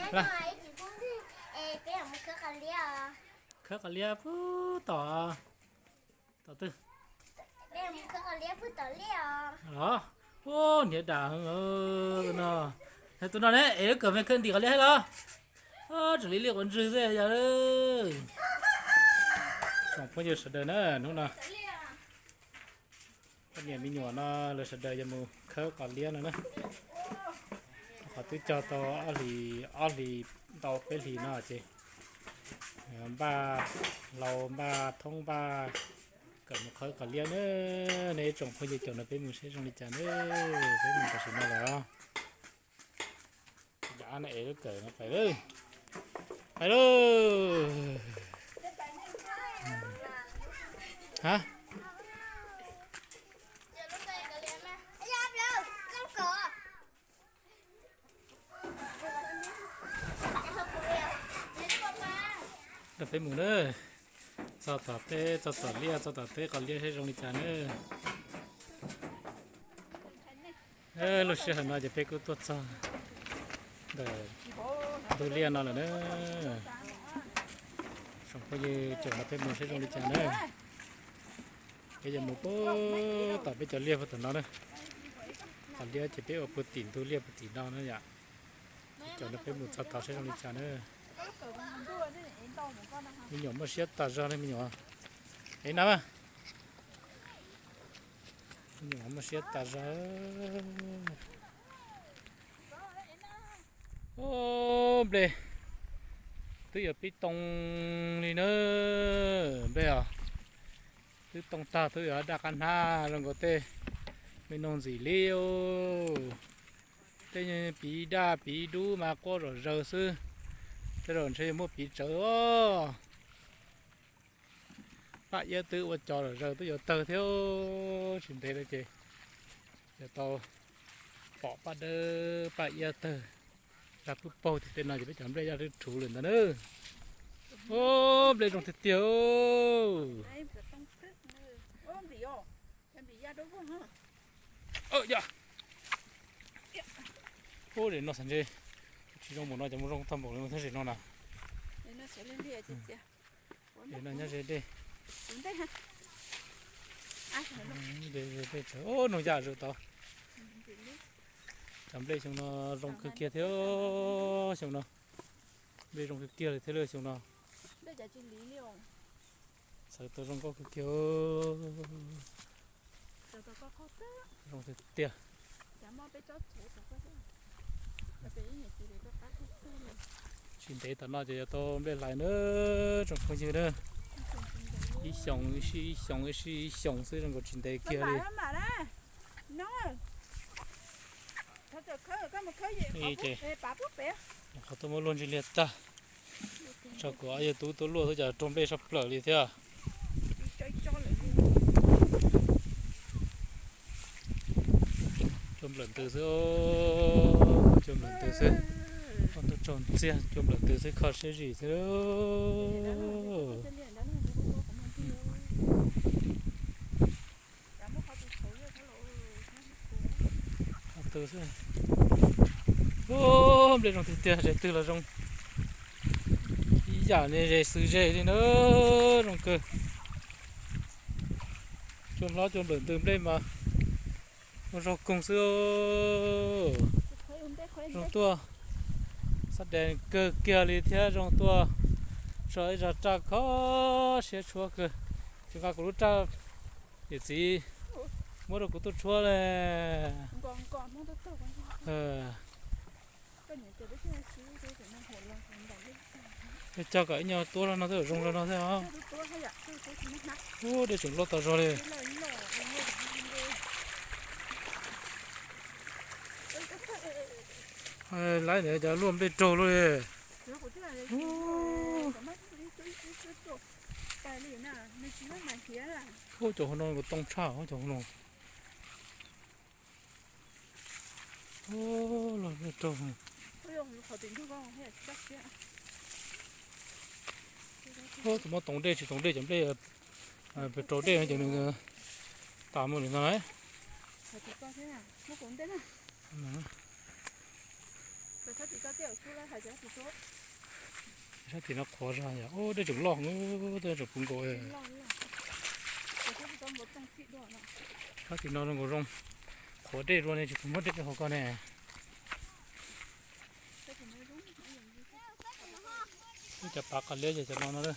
Khawb qos liab pub tom, tom twg? Los, ub, hniav dam heev no. Tus no ne, es lub kawm me khawb ntim qos liab thiab los? Tseem li liaj quav ntswg xwb yog. Tsoom phooj ywg sawv daws na, hnub no poj niam me nyuam no lawv sawv daws yuav mus khawb qos liab no na. Qhov twb cog tau ob hlis, ob hlis ntau peb hlis no ces npaj hlau npaj thoob npaj kom mus khawb qos liab na. Nej ib tsoom phooj ywg caum nrog peb mus seb zoo li cas na. Peb mus tam sim no lawm. Yav no es lub kawm no pais lawm. Pais lauj. Ha, nrog peb mus na. Txog tom teb, txog tom liaj, txog tom teb qos liab seb zoo li cas na. Lub sij hawm no ces peb kuj tuaj txog ntawm ntug liaj no lawm na. Tsoom phooj ywg caum nrog peb mus seb zoo li cas na. Peb yuav mus puag tom peb cov liaj puag tom no na. Qos liab ces peb ua puag tim ntug liaj puag tim no na yom. Caum nrog peb mus txog tod seb zoo li cas na. Me nyuam muaj siab tas zog ne me nyuam. Es na, me nyuam muaj siab tas zog. Ub, nplej twb yuav pib too li na. Nplej os, twb too tag twb yuav daj qab hnab zoo nkaus tej me noog ntxim li. Tej piv daj piv dub mas quaj zom zaws xwb. Tej zaum ntshe yuav muaj piv tsawv os. Paj iab twb ua cov zom zaws twb yuav tawg thiab. Tsis ntev lawm ces yuav tau pom paj dawb paj iab tawg. Zaj pub paug tim tej no ces peb cov nplej zaj twb rhuv lawm ntag na. Ub, nplej zoo tiag tiag. Ub, no xav ntshe tsis zoo mus no ces mus zoo tag npaum li thiab zem no na. Zem no nyob ze dej. Ub, noog yaj zaum tod. Cov nplej xyoo no zoo kawg kiag thiab xyoo no. Nplej zoo kawg kiag li thiab lawm xyoo no. Txhawv tau zoo nkauj kawg kiag. Zoo tiag tiag. Tsis ntev tom no ces yuav tau nplej hlais na tsoom phooj ywg na. Ib xyoos ib sij ib xyoos ib sij ib xyoos xwb zoo nkaus tsis ntev kiag li. Ces qhov tuaj muab luaj ntsis liag tag. Tso kuv ob yawg tub tuaj luaj xwb cas raug nplej saj plaws li thiab. Cua nplawm ntws xwb, cua nplawm ntws xwb. Ob tug tsaug ntxiag cua nplawm ntws xwb, kho siab zim xwb. Ub, nplej zoo tiag tiag, ze twg los zoo. Ib yam li ze xwb ze li na, zoo kawg. Cua hlob cua nplawm ntws nplej mas ua zog koog xwb. Zoo tuaj, xab dees kawg kiag li thiab zoo tuaj. Tso ib zog raj kho siab tshuab kawg. Tsis nqa kuv lub raj, yawm txiv muab rau kuv tuaj tshuab le. Coj kom ib nyuag tuab zog no twb zoo zog no thiab os. Ub, dej tseem loj tas zog li. Laib ntawd cas luaj nplej raug luaj li. Ub, cov hauv no kuv too tshaj cov hauv no. Ub, luaj nplej raug. Ub, tsis muab toov dej tsis toov dej cov nplej pes rau dej no ces nws tas mus li no lauj. Sab tim no qhuav zog yom, dej tseem loj, dej tseem puv nkaus. Sab tim no zoo nkaus zoo, qhuav dej dua ne tsis pub muab dej rau hauv ko ne. Ib cov pav qos liab ces cov no no,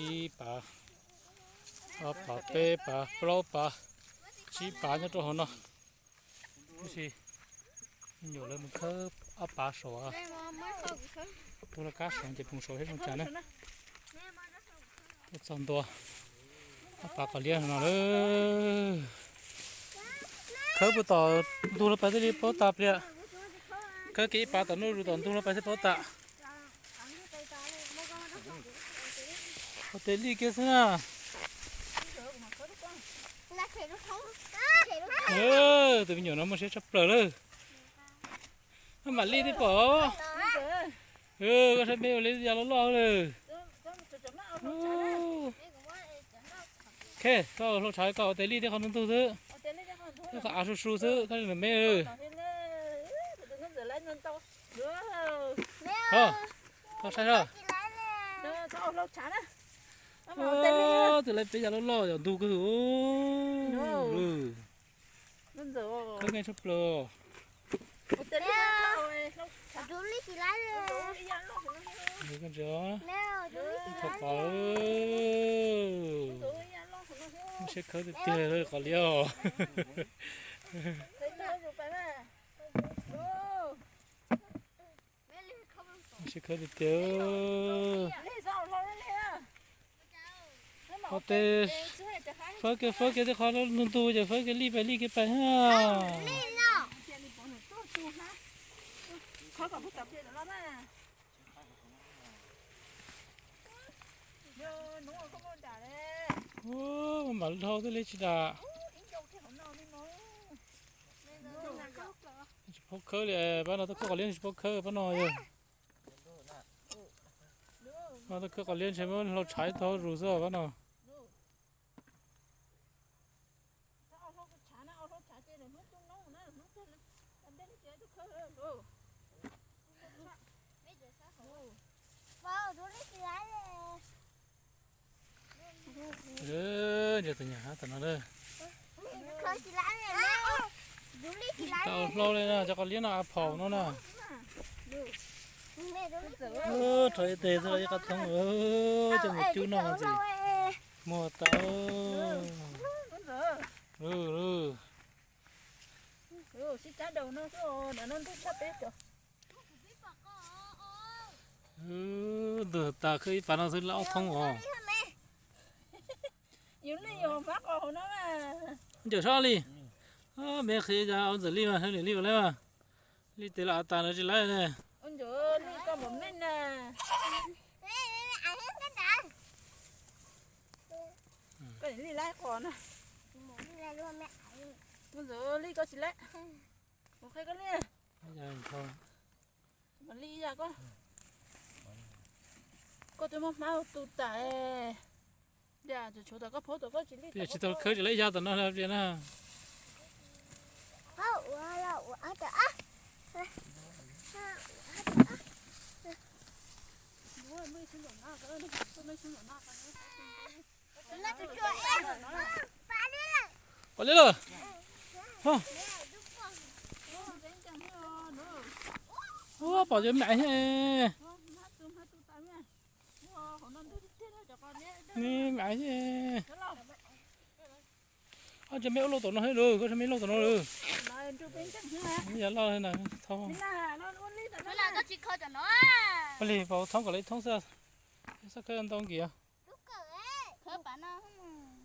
ib pav, ob pav, peb pav, plaub pav, tsib pav nyob rau hauv no. Tab sis me nyuam lawv mus khawb ob pav saud, tu laj kab saud ces phoom saud thiab zoo cas na. Tuaj txog ntua ob pav qos liab no lawm. Khawb puag tom ntug laj pais thiaj li paub tas pliag. Khawb kiag ib pav tom no, zus tom ntug laj pais thiaj paub tas. Ua tes lij kiag xwb na. Tus me nyuam no muaj siab tshaj plaws lawm. Koj mam lij thiaj pom. Koj saib peb ua li yas loj loj lawm. Khe, koj hlau tshav koj ua tes lij thiab qhov ntug ntug xwb. Thiab qhov av su su xwb koj li me. Koj saib os. Txawm lawv peb yas loj loj yog ntug kawg. Khawb me tshaj plaws. Koj ntsia, thov qhov, siab khawb tiag tiag qos liab os. Siab khawb tiag tiag. Qhov tes fawb kiag fawb kiag tej qhov ntug ntug ces fawb kiag lij pais lij kiag pais. Ua, mam dhau thiaj li tsis dam. Tsis paub khawb li, pab no tuaj khawb qos liab tsis paub khawb pab no yog. Pab no tuaj khawb qos liab ntshe muab hlau tshav ib tug hauv zus xwb pab no. Ntsia tus nyam hab tam no. Tau hlau li no cov qos liab no a phaum no na. Rau ib teg xwb ib qhov thoob, coj mus cub noj ntxiv. Muag tau. Ntug tas khawb ib pav no xwb lawm ob thoob os. Ncaws sab li. Me qhia ua ntxawm li mas, li ua lawm mas. Li tes los av tas no tsis laib ne. Li koj tsis laib. Li yog koj, koj twb muab hmab tu tas. Tias tshuav tom koj phaub tom koj tsis li, tias tsis tau khawb tsis laib yog tom no tias na. Pom li lawm. Ua pom cov mam. Ni mam. Ob cov me ua lauj tom no thiab lawm, koj me lauj tom no lawm. Yog loj na, thoob. Ua li pom thoob kom lawv thoob xwb. Xab khawb ntau nkias.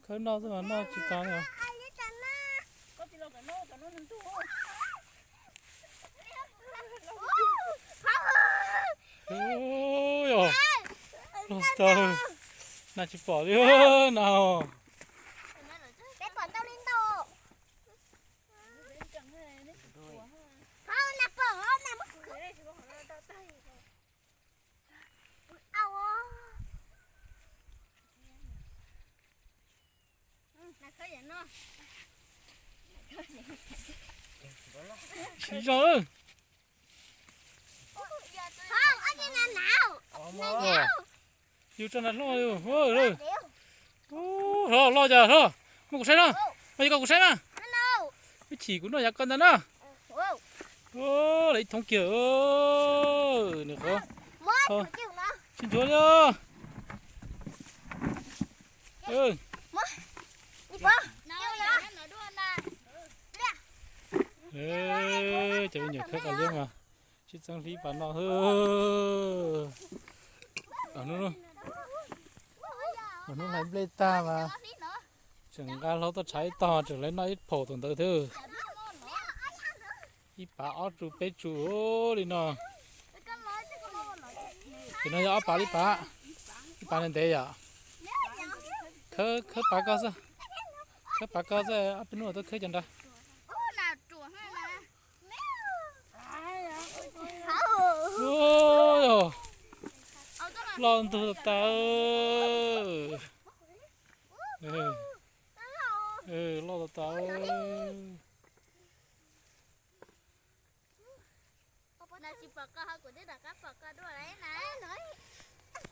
Khawb noj xwb mas noj tsis tas li. Yog, los tau, na tsis pom li na. Siv zog. Yus tso nram hlo, hlo, hlo cas hlo, muab kuv saib no, muab yog koj kuv saib na. Ib chim kuv noj yav koj ntag na. Lawv ib thoob kiag, nws qhuav tsis ntsuav li. Cov me nyuam khawb qos liab mas sib txeeb hlib pas no. Hnub hlais nplej tag mas tseem nqa hlo toj tshav ib tog tseem lawv noj ib phaum tus ntawd thiab. Ib pas ob tsu peb tsu li no. Ces no yog ob pas li pas, ib pas ntev yom. Khawb pas koj xwb, khawb pas koj xwb, ob peb hnub tuaj khawb cov nrad. Loj ntug tas tas. Loj tas tas.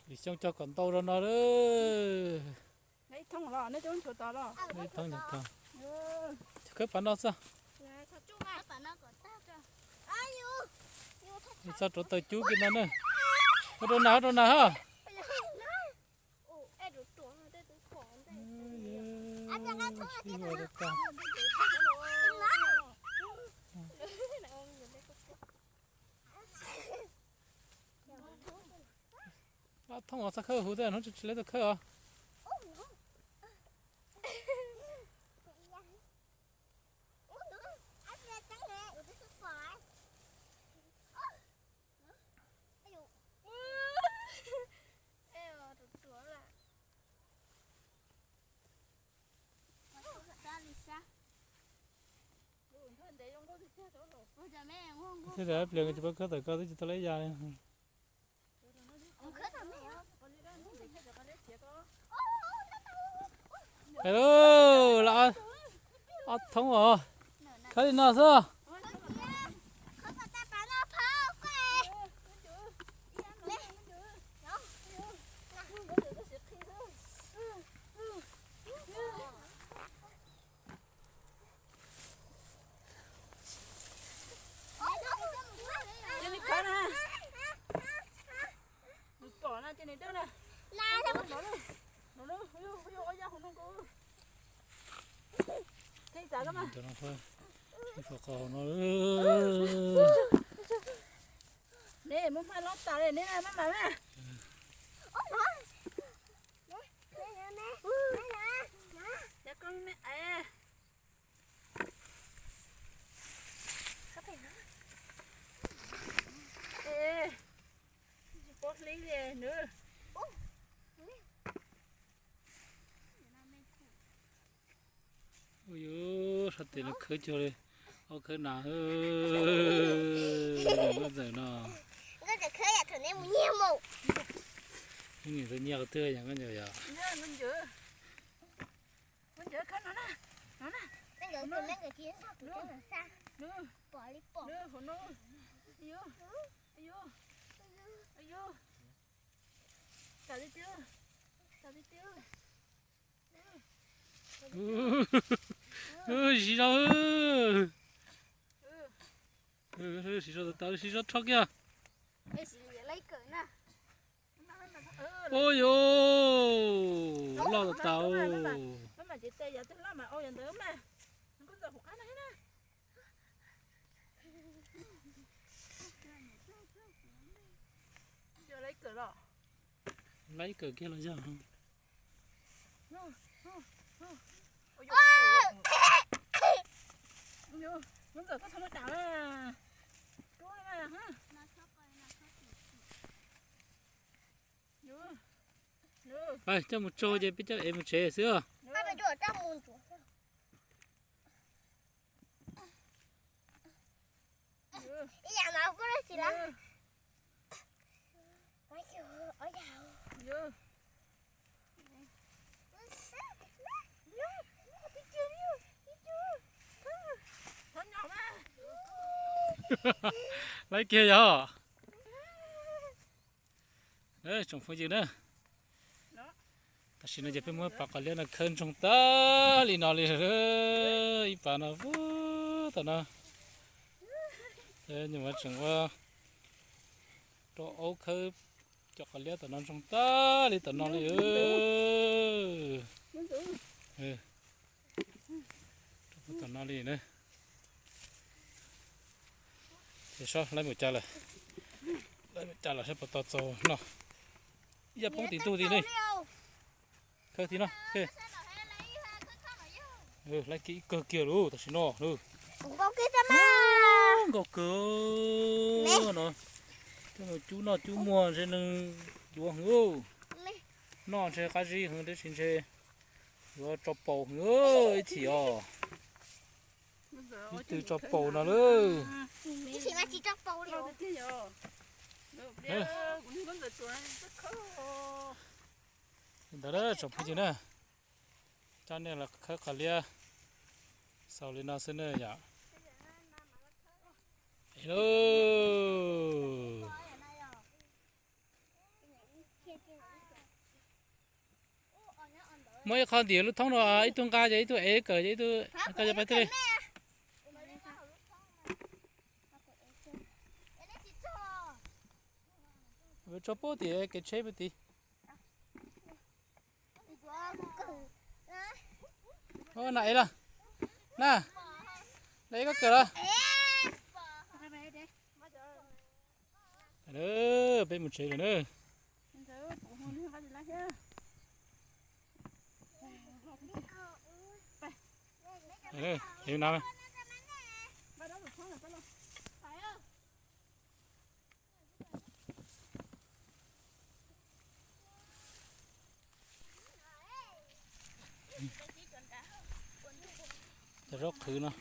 Lwm xyoo cog kom ntau rau no lawm. Ib thoob los, ib thoob los. Khawb pas no xwb. Txhob rauv taws cub kiag no na. Ua rau nag, ua rau nag ha. Ob thoob os, txhob khawb huv thiab, hnub tsis tsis lawv tuaj khawb os. Thiab pliag tsis paub khawb tawm koj twb tsis tau lawv ya li. Los ob thoob os, khawb li no xwb. Cia nws khawb na. Nws pom na, cia nws dawb na. Ne, muab hmab lob tas li ne, maj mam na. Cov koj me me. Tsis paub hlib li nws. Ua yuv, sab tes los khawb cuag li ob khawb nas. Nkauj Ntxawm no, nyiam qhov twg yog Nkauj Ntxawm yom. Siv zog, siv zog tas tas, siv zog rho kiag. Ua yuv, loj tas tas. Laib kawm kiag los yog. Coj mus tso ces peb coj ev mus tsev xwb. Laib kiag yog. Tsoom phooj ywg na, tam sim no ces peb muab pas qos liab no khawb ntsoog tag li no li, ib pas no ub tom no. Nyuam tseem ua rau aub khawb cov qos liab tom no ntsoog tag li tom no li. Tom no li na. Ces saib laib mus cas lawm, laib mus cas lawm saib puas tau txaus noj. Ib yam poob tim ntug tim ne. Khawb tim no. Laib kiag ib kawg kiag lawm tam sim no. Nkauj kawg no. Coj mus cub noj cub muag ntshe nws yuav heev. Noj ntshe qab zib heev tab sis ntshe yuav tso paus heev ib chim os. Ib tug tso paus no lawm. Li ntawd tsoom phooj ywg na, coj nej los khawb qos liab xaus li no xwb na yom. Hello. Muaj ib qho ntim lub thoob no, ib tug nqa ces ib tug ev kawm ces ib tug nqa ces pais thiaj li. Tso pub tim kev tsheb pub tim. Na ev los, na, na ev koj kawm los. Peb mus tsev lawm na. Ev na. Cov zaub qhwv no,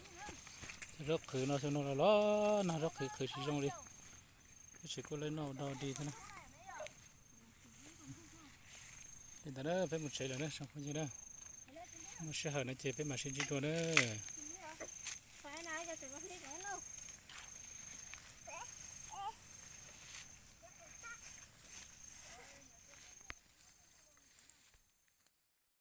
cov zaub qhwv no xyoo no los los nag zaub qhwv qhwv tsis zoo li, tab sis kuj laib noj ua dog dig thiab na. Li ntawd na peb mus tsev lawm na tsoom phooj ywg na, muaj sij hawm no ces peb mam sib ntsib dua na.